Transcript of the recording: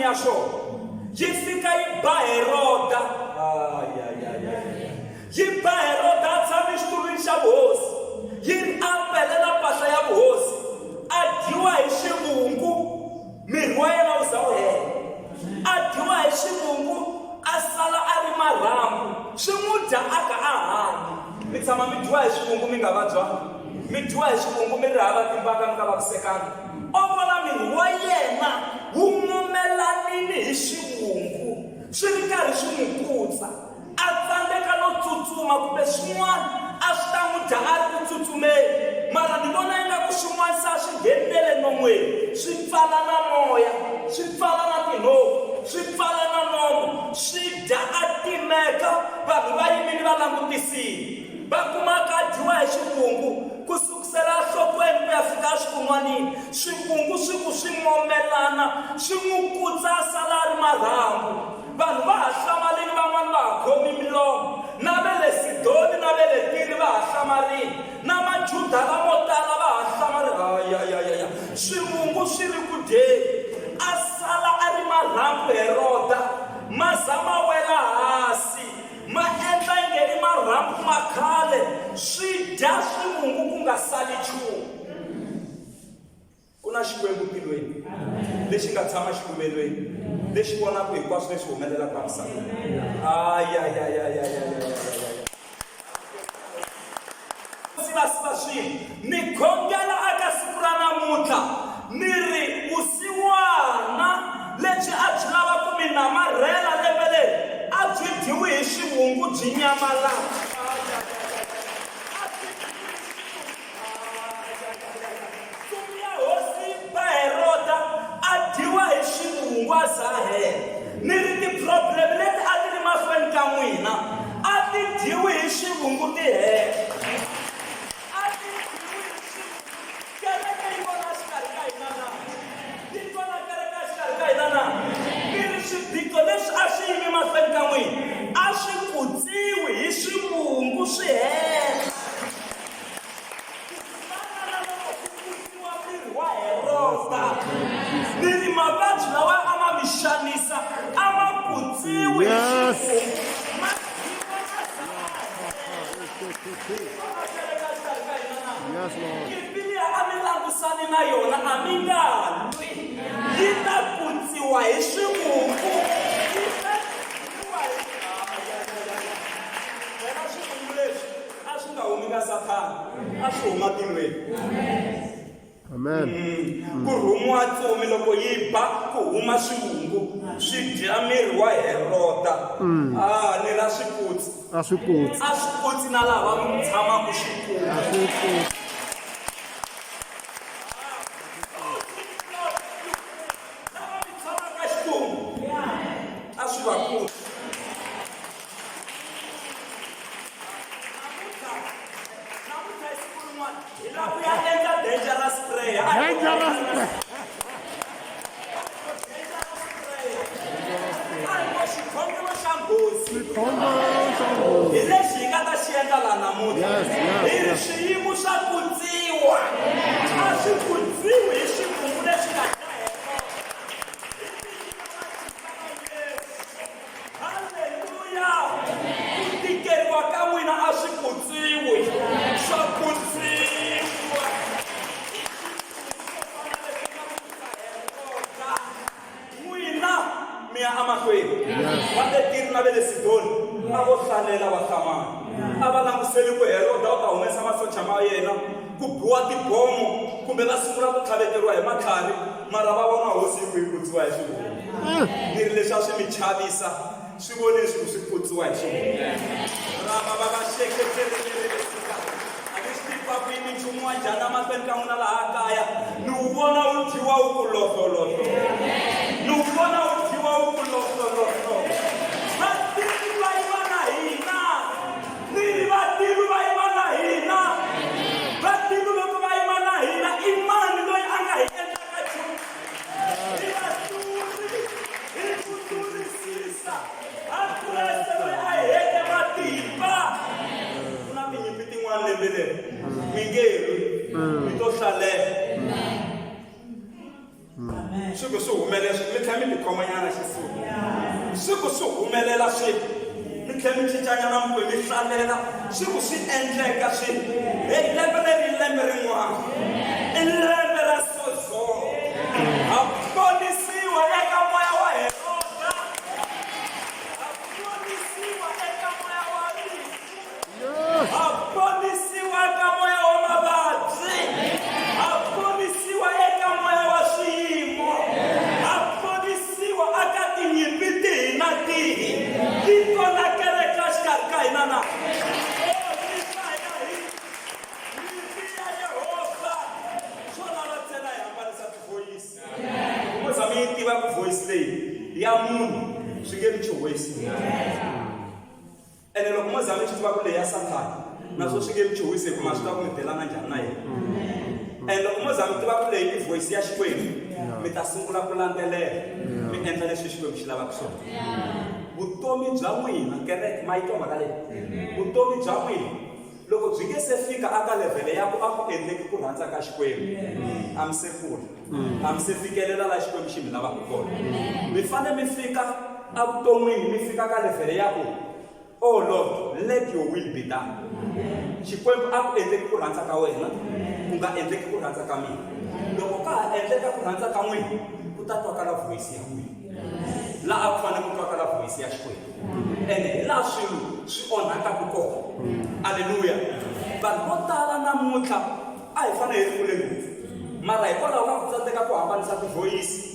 ya xona yi fika yi ba Heroda. Yi ba Heroda a tshame xitulwini xa vuhosi, yi ri a pelela mpahla ya vuhosi, a dyiwa hi xivungu, miri wa yena wu za wu hela. A dyiwa hi xivungu a sala a ri marhambu, swi n'wi dya a ka a hanya. Mi tshama mi dyiwa hi swivungu mi nga vabyanga, mi dyiwa hi swivungu mi ri hava timbanga mi nga vavisekanga. O vona miri wa yena wu mumelanile hi xivungu, swi ri karhi swi n'wi kutsa. A tsandzeka no tsutsuma kumbe swin'wana a swi ta n'wi dya a ri ku tsutsumeni. Mara ni vona ingaku swin'wana se a swi ngheni ne le non'weni, swi pfala na moya, swi pfala na tinhompfu, swi pfala na nomo, swi dya a timeka. Vanhu va yimile va langutisile, va kuma a ka a dyiwa hi xivungu ku sukusela enhlokweni ku ya fika exikunwanini. Swivungu swi ku swi momelana swi n'wi kutsa a sala a ri marhambu. Vanhu va ha hlamarile, van'wana va ha khomi milomo. Na va le Sidoni na va le Tiri va ha hlamarile, na Majuda lamo tala va ha hlamarile. Ayayayaya! Swivungu swi ri ku dyeni, a sala a ri marhambu Heroda, ma za ma wela hansi, ma endla inge i marhambu ma khale, swi dya swivungu ku nga sali nchumu. Ku na Xikwembu tilweni lexi nga tshama xiluvelweni, lexi vonaka hinkwaswo leswi humelelaka emisaveni. Ayayayayayayayaya. Sivasiva swilo. Ni khongela aka siku ra namuntlha ni ri vusiwana lebyi a byi lava ku mi namarhela lembe leri a byi dyiwi hi xivungu byi nyamalala. Ntsumi ya hosi yi ba Heroda a dyiwa hi xivungu a za a hela. Ni ri ti-problem leti a ti ri mahlweni ka n'wina a ti dyiwi hi xivungu ti hela. A ti dyiwi hi xivungu. Kereke yi kona exikarhi ka hina na? Yi kona kereke exikarhi ka hina na? Ni ri swiphiqo leswi a swi yimi mahlweni ka n'wina a swi kutsiwi hi swivungu swi hela. Ku fana na loko ku kutsiwa miri wa Heroda, ni ri mavabyi lawa a ma mi xanisa a ma kutsiwi hi Yes. xivungu, ma dyiwa ma za ma hela. Yes, Lord. Nyimpi liya a mi langusani na yona a mi nga lwi, yi ta kutsiwa hi swivungu, yi ta dyiwa hi Phela swivungu leswi a swi nga humi ka Sathana, a swi huma tilweni. Amen. Ku rhumiwa ntsumi loko yi ba ku huma swivungu swi dya miri wa Heroda. Ah, ni ra swikutsi. A swi kotsi. A swi kotsi na lava mi tshamaka swikutsi. A swi kotsi. Lava mi tshamaka xikungu a swi va kutsi. Namuntlha hi siku rin'wana hi lava ku ya endla dangerous prayer. A hi Dangerous prayer. Dangerous prayer. A hi ngo xikhongelo xa nghozi. Xikhongelo xa nghozi. Hi lexi hi nga ta xi endla laha namuntlha. Yes, Hi ri yes. swiyimo swa kutsiwa. A swi kutsiwi hi swivungu leswi nga dya Heroda. Hi vito ra matimba ra Yesu. Haleluya! Ku tikeriwa ka n'wina a swi kutsiwi, swa kutsiwa. N'wina mi ya emahlweni. Va le Tiri na va le Sidoni a vo hlalela va hlamala. A va languseli ku Heroda u ta humesa masocha ma yena ku biwa tibomo kumbe va sungula ku tlhaveteriwa hi matlhari, mara va vona hosi yi ku yi kutsiwa hi swivungu. Ni ri leswi a swi mi chavisa swi voneni swi ku swi kutsiwa hi swivungu. Rama va va xeketerelerelesika a ni swi tivi va ku yini nchumu wa njhani emahlweni ka n'wina laha kaya ni wu vona wu dyiwa wu ku lohlolohlo ni wu vona wu dyiwa wu ku lohlolohlo vativi va yiva na hina Ni ri vativi va yima na hina. Vativi loko va yima na hina, i mani loyi a nga hi endlaka nchumu? Hi vahluri, hi ku tlurisisa ha Kreste loyi a hi hete matimba. Ku na tinyimpi tin'wana lembe leri mi nge lwi, mi to hlalela. Swi ku swi humelela mi tlhela mi tikhomanyana xisuku swi ku swi humelela swilo mi tlhela mi cincanyana mi mi hlalela swi ku swi endleka swilo heyi lembe leri i lembe rin'wana i lembe ra sozo ha ponisiwa eka moya wa Heroda ha ponisiwa eka moya wa rifu ha ponisiwa eka moya wa mavabyi ha ponisiwa eka moya wa swiyimo ha ponisiwa aka tinyimpi tihi na tihi ti kona kereke xikarhi ka hina na nyimpi ya Yehovha swo lava ntsena hi hambanisa tivoyisi mo za mi yi tiva ku voice leyi ya munhu swi nge vi chuhwisi ene loko mo za mi swi tiva ku leyi ya sathana naswo swi nge mi chuhwisi hikuva swi tiva ku mi delana njhani na yena ene loko mo za mi tiva ku leyi i voice ya Xikwembu mi ta sungula ku landzelela mi endla leswi Xikwembu xi lavaka swona vutomi bya n'wina kereke ma yi twa mhaka leyi vutomi bya n'wina loko byi nge se fika aka levhele ya ku a ku endleki ku rhandza ka Xikwembu a mi se kula a mi se fikelela la Xikwembu xi mi lavaka kona mi fane mi fika evuton'wini mi fika ka levhele ya ku oh Lord let your will be done Xikwembu a ku endleki ku rhandza ka wena ku nga endleki ku rhandza ka mina loko ka ha endleka ku rhandza ka n'wina ku ta twakala voice ya n'wina laha a ku fanele ku twakala voice ya Xikwembu ene hi laha swilo swi onhakaka kona aleluya vanhu vo tala namuntlha a hi fanele hi ri kule ngopfu mara hikwalaho ka ku tsandzeka ku hambanisa tivoyisi.